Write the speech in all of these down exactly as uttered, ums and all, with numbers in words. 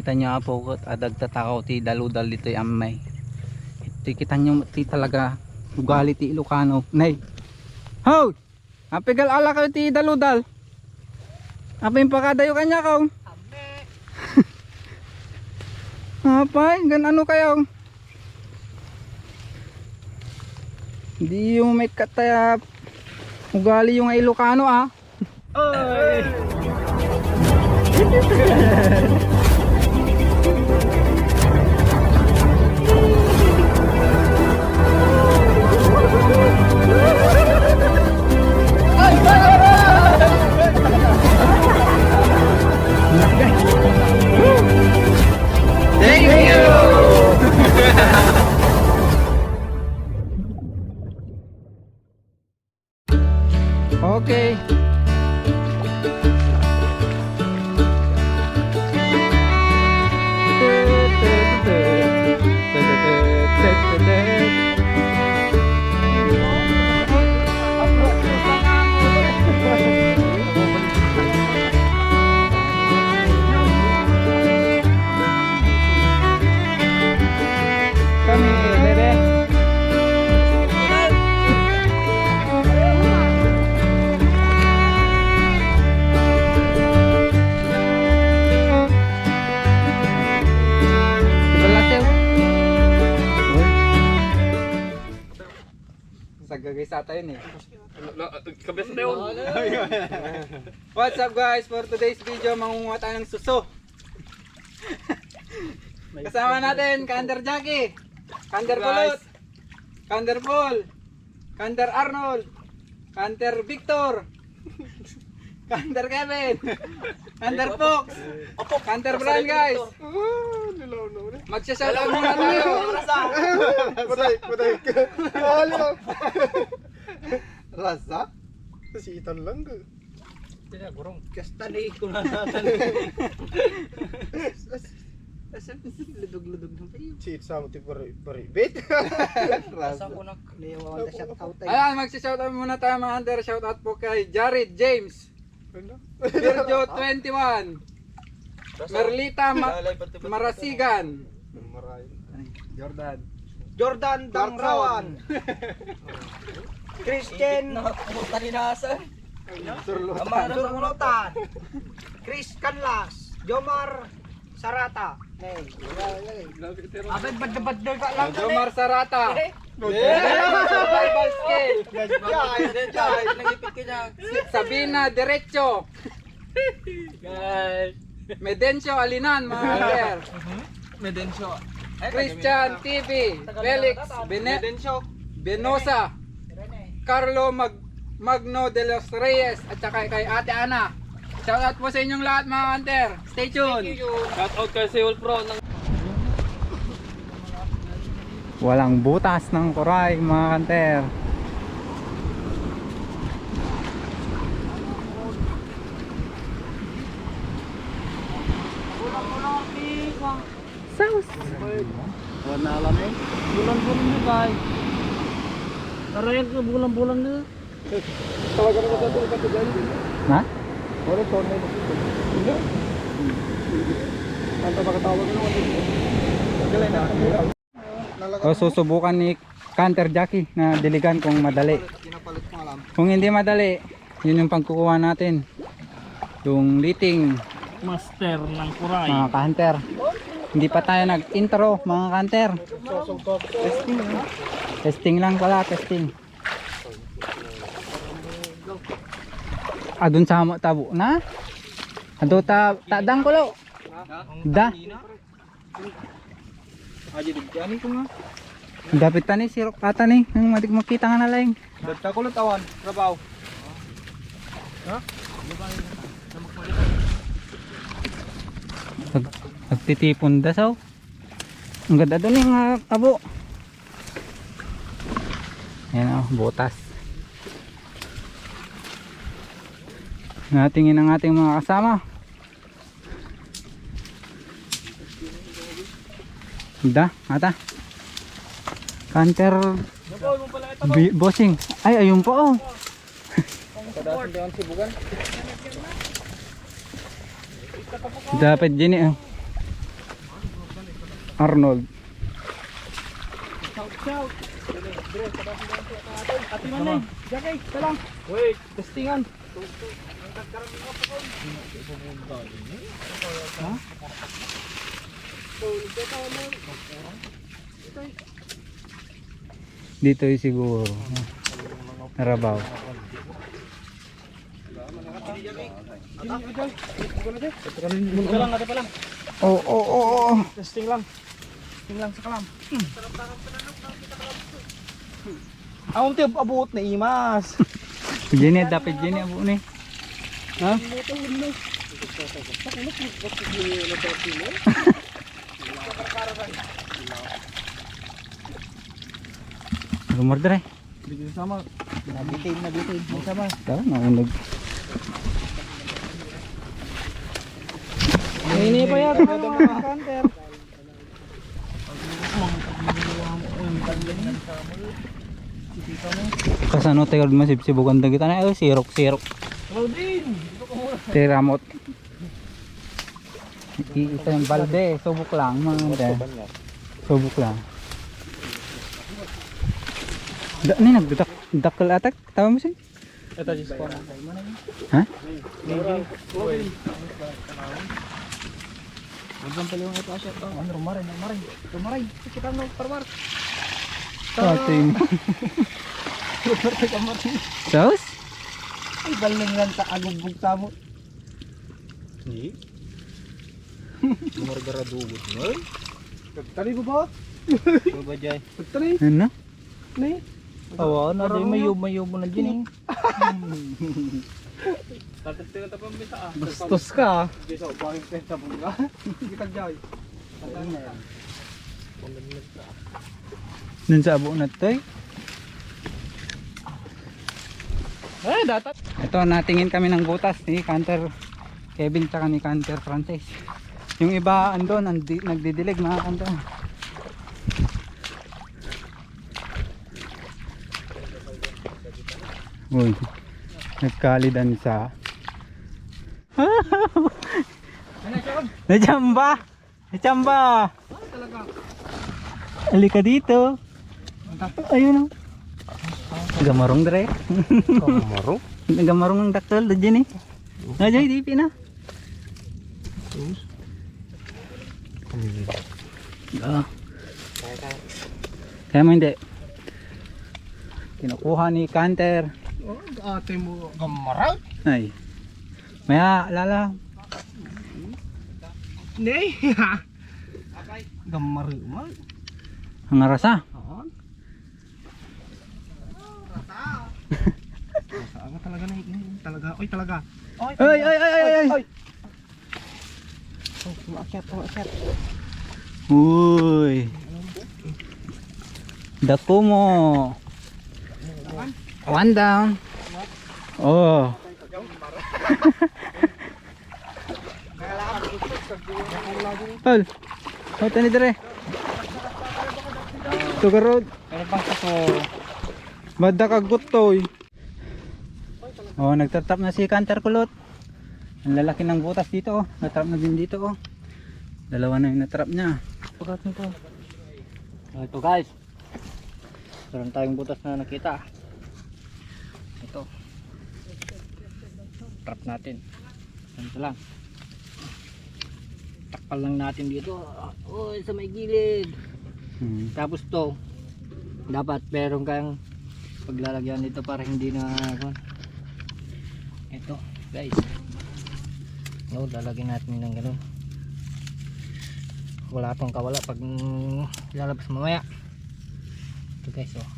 Kita nyo, apo, ket adda agtatakaw ti daludal ditoy ammay. Iti kita nyo ti talaga ugali ti Ilocano. Nay! Hoy! Apay gal-ala kayo ti daludal? Apay impakadayo kaniakaw? Apay, gan ano kayo? Di yung may katayap. Ugali yung Ilocano, ah. Ay. Thank you. Okay. Kami, bebe. Sagagay sa tayo ni. Kabias na yun. What's up, guys? For today's video, mangunguha tayo ng suso. Kasama natin, Kander Jackie, Kander Kulot, Kander Paul, Kander Arnold, Kander Victor, Kander Kevin, Kander Fox, Kander Brian, guys. Ah, nilaw na ulit. Magsha-shoutout muna tayo. Patay, patay. Rasa? Kasi itan lang, ga. Sila, gurong. Kasta na ito na natin. As, as, as, ludog-ludog na kayo. Si Itza mo ti pari-, paribit. Rasa ko nak. Lewa, wala shout out tayo. Ayan, magsha-shoutout muna tayo, mga hunter. Shoutout po kay Jared James. Ano? Virgio twenty-one. Rasa. Merlita Ma-, Lalay, ba't, ba't, Marasigan. Maray. Jordan. Jordan Clarkson. Dangrawan. Christian. Ipit na ako, talinasan. Surlutan. Amara. Surlutan. Chris Canlas. Jomar Sarata. Hey. Abay, badda-badda ka lang. Ah, Jomar Sarata. Eh? Eh? Survival skill. Jai, jai. Nangipit ka niya. Sabina Derecho. Guys. Medencio Alinan, mga hunter. Medencio. Ay, Christian taga Mindanao. T V, Felix Bene-, Medencio. Benosa, Carlo Mag-, Magno de los Reyes, at saka kay Ate Ana. Shout out po sa inyong lahat, mga hunter. Stay tuned. Thank you. Shout out kay Seoul Pro ng Walang butas ng kuray, mga hunter. Sauce. Wala na alam eh. Bulan-bulan na, guys. Karayag na bulan-bulan na. Tawagan mo sa ito, ito, ito. Ha? Wala, ito, ito. Hindi. Ang tabakatawagan mo, ano? Galing na. O, susubukan ni Hunter Jackie na diligan kung madali. Kung hindi madali, yun yung pagkukuha natin. Yung liting. Master ng kuray. Mga ka-hunter. Hindi pa tayo nag-intro, mga ka-hunter. Testing lang pala, testing. Adun sa mo tabo na? Adu ta, ta dangkulo. Da. Aja di ani ko nga. Dapit tani sirok ata ni, nang matik makita nga nalaing. Dagta ko lang tawan, trabaho. Ha? Nag-, nagtitipon da, so. Ang ganda doon yung, ah, abo. Ayan, oh, butas. Natingin ang ating mga kasama. Da, ata. Canter bi-, bossing. Ay, ayun pa, oh. Dapat din eh, oh. Arnold. Shout, shout. Ati man eh. Jackie, isa lang. Wait. Testingan. Ha? Dito yung siguro. Narabaw. Ito lang, ito pa lang. Oo, oo, oo. Testing lang. Testing lang sa kalam. Ang unti abuot na imas. Jenny, dapat Jenny abuot ni. Ha? Lumar dire. Dito sama. Nabitin, nabitin. May sama. Tara, naunag. Ini pa yata ang mga hunter. Kasano tayo masibsibukan dagita na, eh, sirok-sirok. Claudine! Tiramot. Iisa yung balde, subok lang, mga hunter. Subok lang. Da, ni nagdudak, dakkel atak, tama mo siya? Ito, Diyos ko. Ha? Maybe. Huwag kang paliwang ito, Asya. Oh, ano, rumaray, rumaray. Rumaray. Kita mo, parmar. Ating. Rumaray, rumaray. Sus? Ay, balingan sa agugbog tamo. Ni? Margara dugot, no? Nagtali ba ba? Ano ba, Jay? Nagtali. Ano? Ni? Awa, na, di mayo, mayo mo na din eh. Tatatira ta pambisa, ah. Bastos ka, ah. Bisa, bakit kayo sa bunga? Kita, Jay. Dun sa abo na to, eh. Eh, dapat. Ito, natingin kami ng butas ni Canter Kevin tsaka ni Canter Francis. Yung iba andun, andi, nagdidilig, mga kanter. Uy, nagkalidan sa. Ano, John? Najamba! Chamba! Halika dito. Ayun, oh. Gamarong, dre. Gamarong? Gamarong ang dakkel, da dyan, eh. Ah, Jay, di pina. Ah. Kaya mo hindi. Kinukuha ni Canter. Oh, ate mo, gamarang? Ay. Maya, lala. Ne? Gamari man. Ang arasa. Oo. Rasa. Rasa nga talaga na, talaga. Oy, talaga. Oy, ay, ay, ay, ay, ay. Oy. Oh, umakyat, umakyat. Uy. Dako mo. One down. Oh. Tol, kota ni dire. Tugarod. Pero pang kaso. Madda ka guttoy. Oh, nagtatrap na si Canter Kulot. Ang lalaki ng butas dito, oh. Natrap na din dito, oh. Dalawa na yung natrap niya. Pagkat nito. Ito, guys. Meron tayong butas na nakita. Ito. Trap natin. Ganito lang. Takpan lang natin dito. Uy, sa may gilid. Hmm. Tapos to, dapat meron kang paglalagyan dito para hindi na, ano, ito, guys. No, lalagyan natin ng ganun. Wala pang kawala pag, mm, lalabas mamaya. Ito, guys, oh.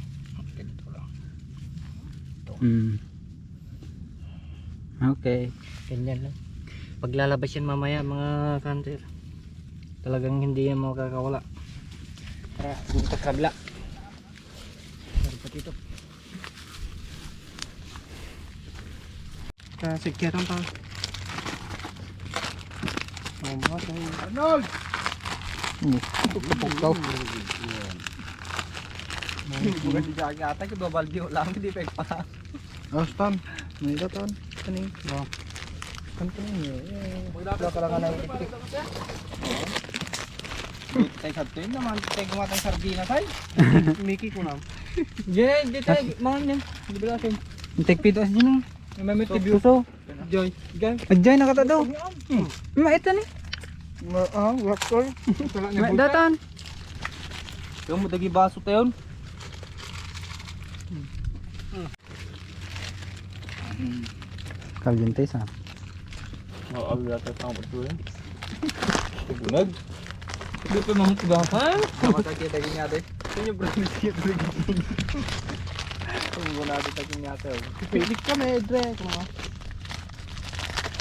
Ganito lang. Ito. Mm. Okay. Ganyan lang. Paglalabas yan mamaya, mga kanter, talagang hindi yan makakawala. Tara, dito sa kabila. Meron pa dito. Kasikatan pa. Oh, mga tayo. Arnold! Hmm. Ito, ito, ito. Bukan di kaya ata, kedua baldi lang, di pa pa. Oh, Stan. May ito, Ton. Ano yun? Oh. Stan, ano yun? Eh, wala ka lang na itik. Tay sadto yun naman, tay gumatang sardinas ay. Miki ko na. Jay, di tayo, mga yun. Di ba natin? Take pito as din. May may tibyo. Suso. Joy, Joy. Ajay, nakata daw. Hmm. Ma, ito ni. Ma, ah, wakol. Datan. Yung madagi baso tayo. Caliente sa. Oo, yata sa ako ito eh. Tugunag. Hindi pa mamutiba. Ha? Makakita din yata eh. Kanya bro, hindi siya talaga. Ang gunado sa kanya ito. Pilit ka, medre. Kuma.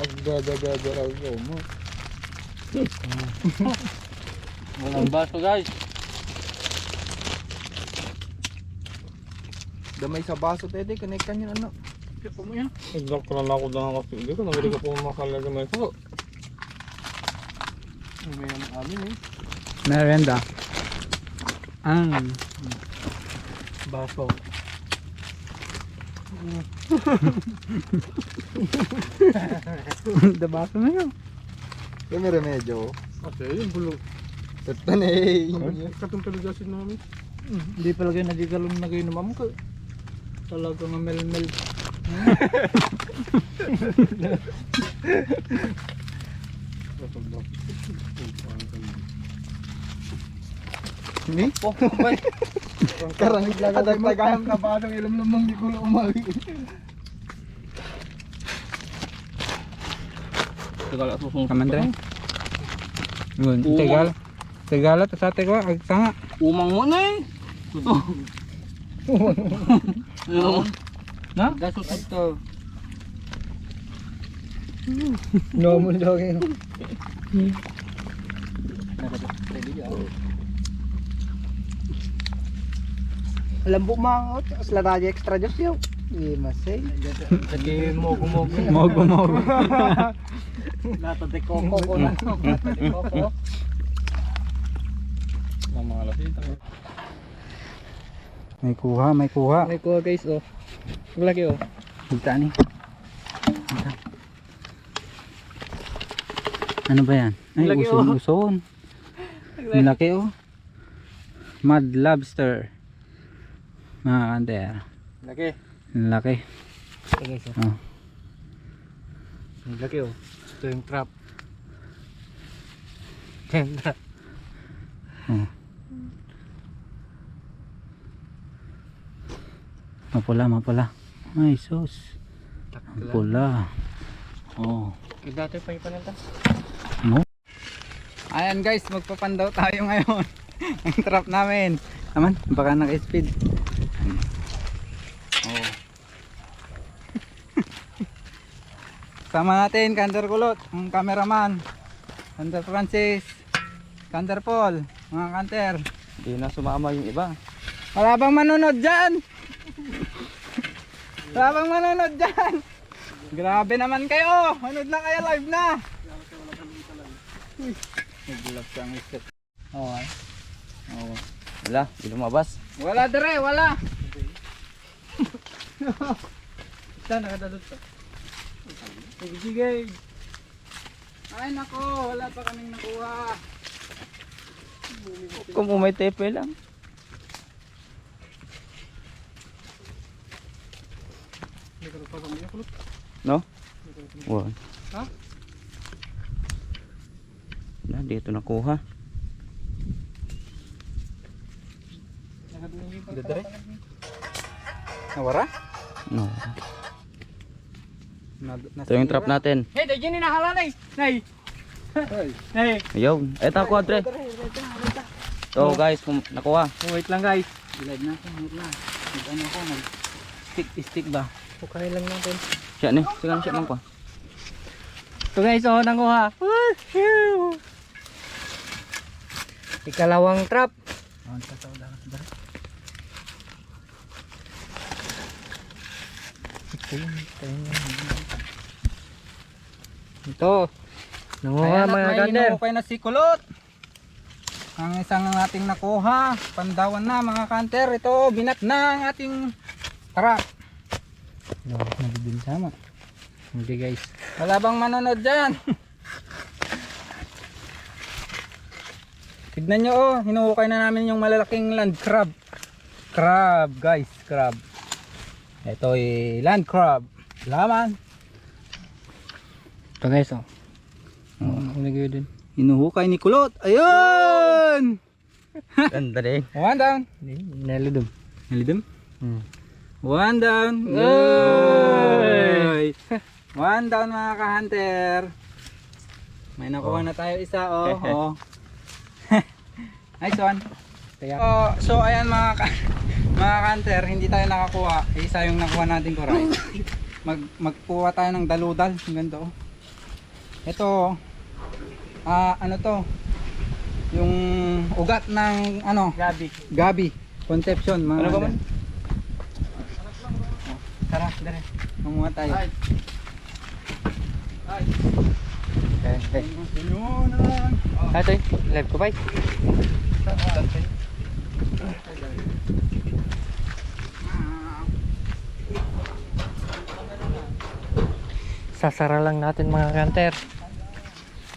Agdadadadara mo. Walang baso, guys. Damay sa baso, tete, connect kanyan, ano? Ay, doktor na ako dyan kasi. Hindi ko, nabili ko po makalaga may ko. May naman kami, eh. Merienda. Ang baso. Da baso na yun. Kaya may remedyo. Kasi yung bulo. Satan eh. Katong talaga sin namin. Hmm, hindi pala kayo nagigalon na kayo naman ko. Talaga nga melmel. Ni? Oh, bay. Karang adagdagan na ba ng ilong lumang di ko na umawi. Tagal at susong. Kamandre. Ngun, Uma. Tagal. Tagal at sa ate ko, agsanga. Umang mo na eh. Ano? Na? Gasot ito. No, mo lagi. Alam po mga, oh, sila tayo extra juice yun. Di masay. Lagi mogo-mogo. Mogo-mogo. Nata de coco ko na. Nata de coco. Ang mga lasita. May kuha, may kuha. May kuha, guys, oh. Ang laki, oh. Kita ni. Ano ba yan? Ay, laki, uson, oh. Uson. Ang laki, oh. Mad lobster. Mga kanter. Laki. Ang laki. Ito, guys, oh. Oh. Ang laki, oh. Ito yung trap. Ito yung trap. Oh. Mapula, mapula. Ay, sus. Takla. Mapula. Oh. Kaya dati pa yung panalta. No? Ayan guys, magpapandaw tayo ngayon. Ang trap namin. Naman, baka naka-speed. Oh. Sama natin, Kanter Kulot, ang cameraman. Kanter Francis, Kanter Paul, mga kanter. Hindi na sumama yung iba. Wala bang manunod dyan? Wala bang manunod dyan? Grabe naman kayo. Manunod na kayo, live na. Uy, nag-vlog ka ang isip. Oo, ay. Oo. Wala, di lumabas. Wala dire, wala. Ito, nakadalot to. Sige. Ay, nako, wala pa kaming nakuha. Kung umay tepe lang. No? Wala. Ha? Na, dito nakuha. Dito rin? Nawara? No. Ito yung trap natin. Hey, dagyan ni nahalanay. Nay. Hey. Hey. Ayun. Eto ako, Andre. Ito, guys, kung nakuha. Oh, wait lang, guys. Live na ako, wait lang. Mag-ano ako, mag-stick, stick ba? Okay lang natin. Siya ni, siya lang, siya lang ko. Ito guys, oh, nanguha. Woohoo! Ikalawang trap. Oh, ito, ito, ito. Ito. Nanguha, ayan, at mga may kanter. Inukay na si Kulot. Ang isang ating nakuha, pandawan na, mga kanter. Ito, binat na ang ating trap. Dapat nabibinta mo. Hindi, guys. Wala bang manunod dyan? Tignan nyo, oh, hinuhukay na namin yung malalaking land crab. Crab, guys, crab. Ito ay land crab. Laman. Ito, guys, oh. Oh, ano kayo din? Hinuhukay ni Kulot. Ayun! Ganda din. One down. Nalidom. Nalidom? Hmm. One down. Oy! One down, mga ka-hunter. May nakuha na tayo isa, oh. Oh. Nice one. Kaya so, so, ayan, mga ka-, mga ka-hunter, hindi tayo nakakuha. Isa yung nakuha natin, kuray. Mag, magkuha tayo ng daludal. Ang ganito, oh. Ito, ah, ano to? Yung ugat ng, ano? Gabi. Gabi. Conception, mga Ano ba hunter. Man? Tara, dali. Manguha tayo. Ay. Ay. Okay, okay. Ayun, ah. Ito, eh. Live ko, bay. Sasara lang natin, mga hunter.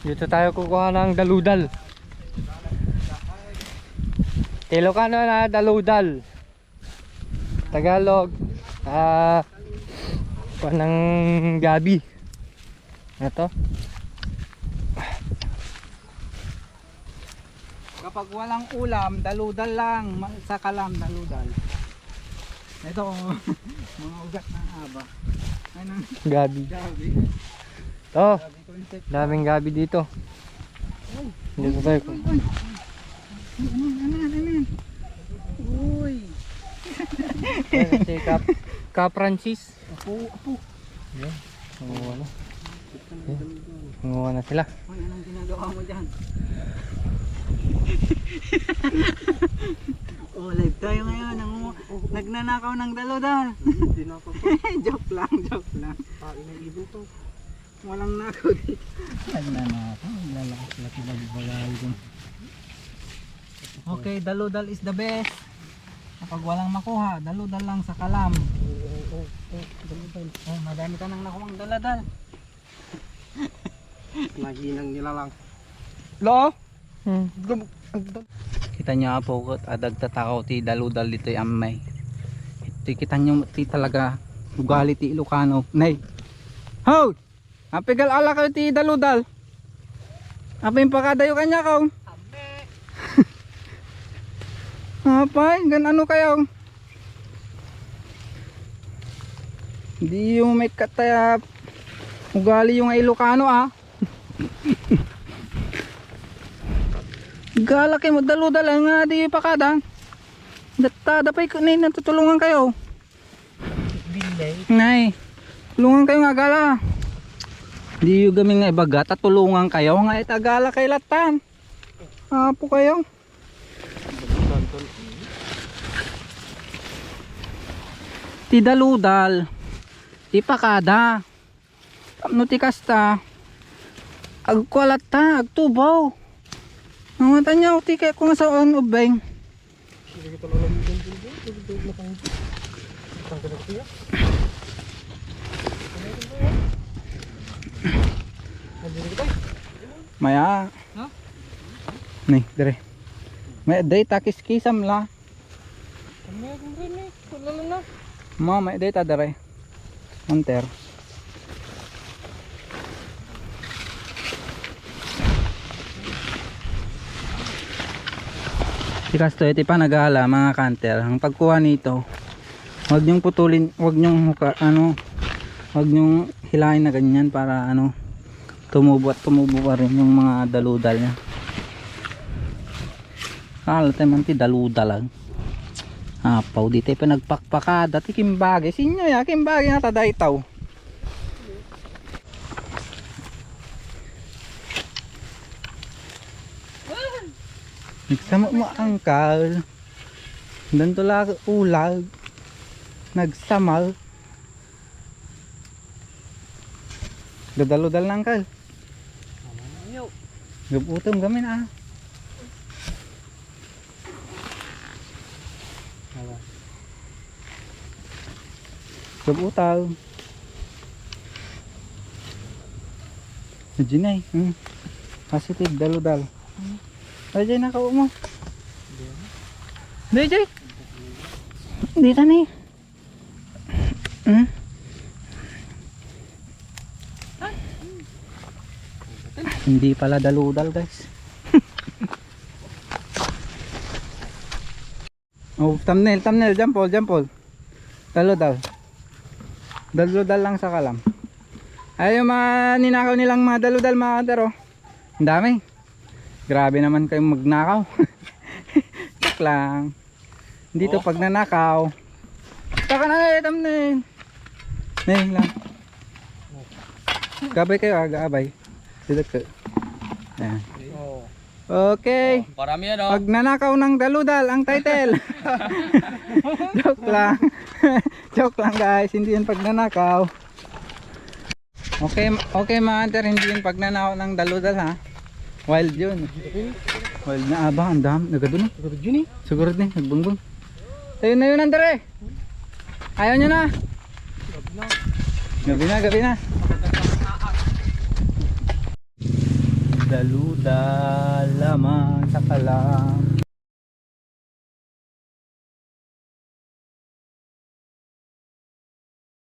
Dito tayo kukuha ng daludal. Ilocano na daludal. Tagalog, ah, kuha ng gabi. Ito. Kapag walang ulam, daludal lang. Ma-, sa kalam, daludal. Ito, oh. Mga ugat ng aba. Ay, ng Gabi. Gabi. Oh, Gabi concept. Daming gabi dito. Uy. Dito tayo. Uy, uy, uy. Uy, ano yan, ano yan? Uy. Ayan, si Cap, Cap Francis. Apo, apo. Yan. Nanguha na. Yan. Nanguha na sila. Uy, anong ginagawa mo dyan? Oh, live tayo ngayon. Nangu-, nagnanakaw ng daludal. Hindi na ako. Joke lang, joke lang. Ah, ina-ibon to. Walang nakaw dito. Nagnanakaw. Lalakas-lakas magbagay dun. Okay, daludal is the best. Kapag walang makuha, daludal lang sa kalam. Oo, oo, oo, daludal. Oh, madami ka nang nakuhang daladal. Mahinang nila lang. Lo? Hmm. Gum-, ang dal- Kita niyo, apo, ket adda ti tao ti daludal ditoy amay. Iti kita niyo ti talaga ugali ti Ilocano. Nay. Hoy! Apigal ala kayo ti daludal. Apay, impakadayo kanya kaw. Apay, gan ano kayo? Di yung may kataya ugali yung Ilocano, ah. Gala kayo magdaludal nga di pakada. Datta, dapay ko ni natutulungan kayo. Nay, tulungan kayo nga gala. Di yung gaming nga ibaga, ta tulungan kayo nga itagala kay latan. Apo kayo. Ti daludal, ti pakada. Tapno ti kasta, agkualat ta, agtubaw. Nangatan niya, ti kaya kung saan ubeng. Maya. Ha? Ni, dire. May day takis kisam la. Ano yung rin eh? Wala na na. Ma, may day ta dire. Hunter. Ti kasto, iti panagala, mga hunter. Ang pagkuha nito, wag niyong putulin, wag niyong huka-, ano, wag niyong hilain na ganyan para, ano, tumubo at tumubo pa rin yung mga daludal niya. Ala tayo man ti daludalan. Apaw, di tayo pa nagpakpakada. Ti kimbagay. Sinyo ya, kimbagay nga ta daytaw. Nagsama mo, angkal. Danto la ulag. Nagsama. Dadaludal na, angkal. Yo. Gabutom gamin, ah. Awa. Gabutaw. Jinay, hmm. Positive, daludal. Hmm. Ay, jay, nakaw mo. Di, jay. Di, tani. Hmm? Hindi pala daludal, guys. Oh, thumbnail, thumbnail, jampol, jampol. Daludal. Daludal lang sa kalam. Ay, yung mga ninakaw nilang mga daludal, mga hunter, oh. Ang dami. Grabe naman kayong magnakaw. Joke lang. Dito, oh, pag nanakaw. Taka na, eh, thumbnail. Nay lang. Gabay kayo, aga, abay. Dito ka. Ayan. Oh. Okay. Oh, parami yan, oh. Pagnanakaw ng daludal ang title. Joke lang. Joke lang, guys, hindi yan pagnanakaw. Okay, okay, mga hunter, hindi yun pagnanakaw ng daludal, ha. Wild yun. Wild na abang, ang dami. Nagado na. Nagado yun, eh. Siguro din, nagbungbong. Ayun na yun, hunter, eh. Ayaw nyo na. Gabi na, gabi na. Daludal lamang sa kalam.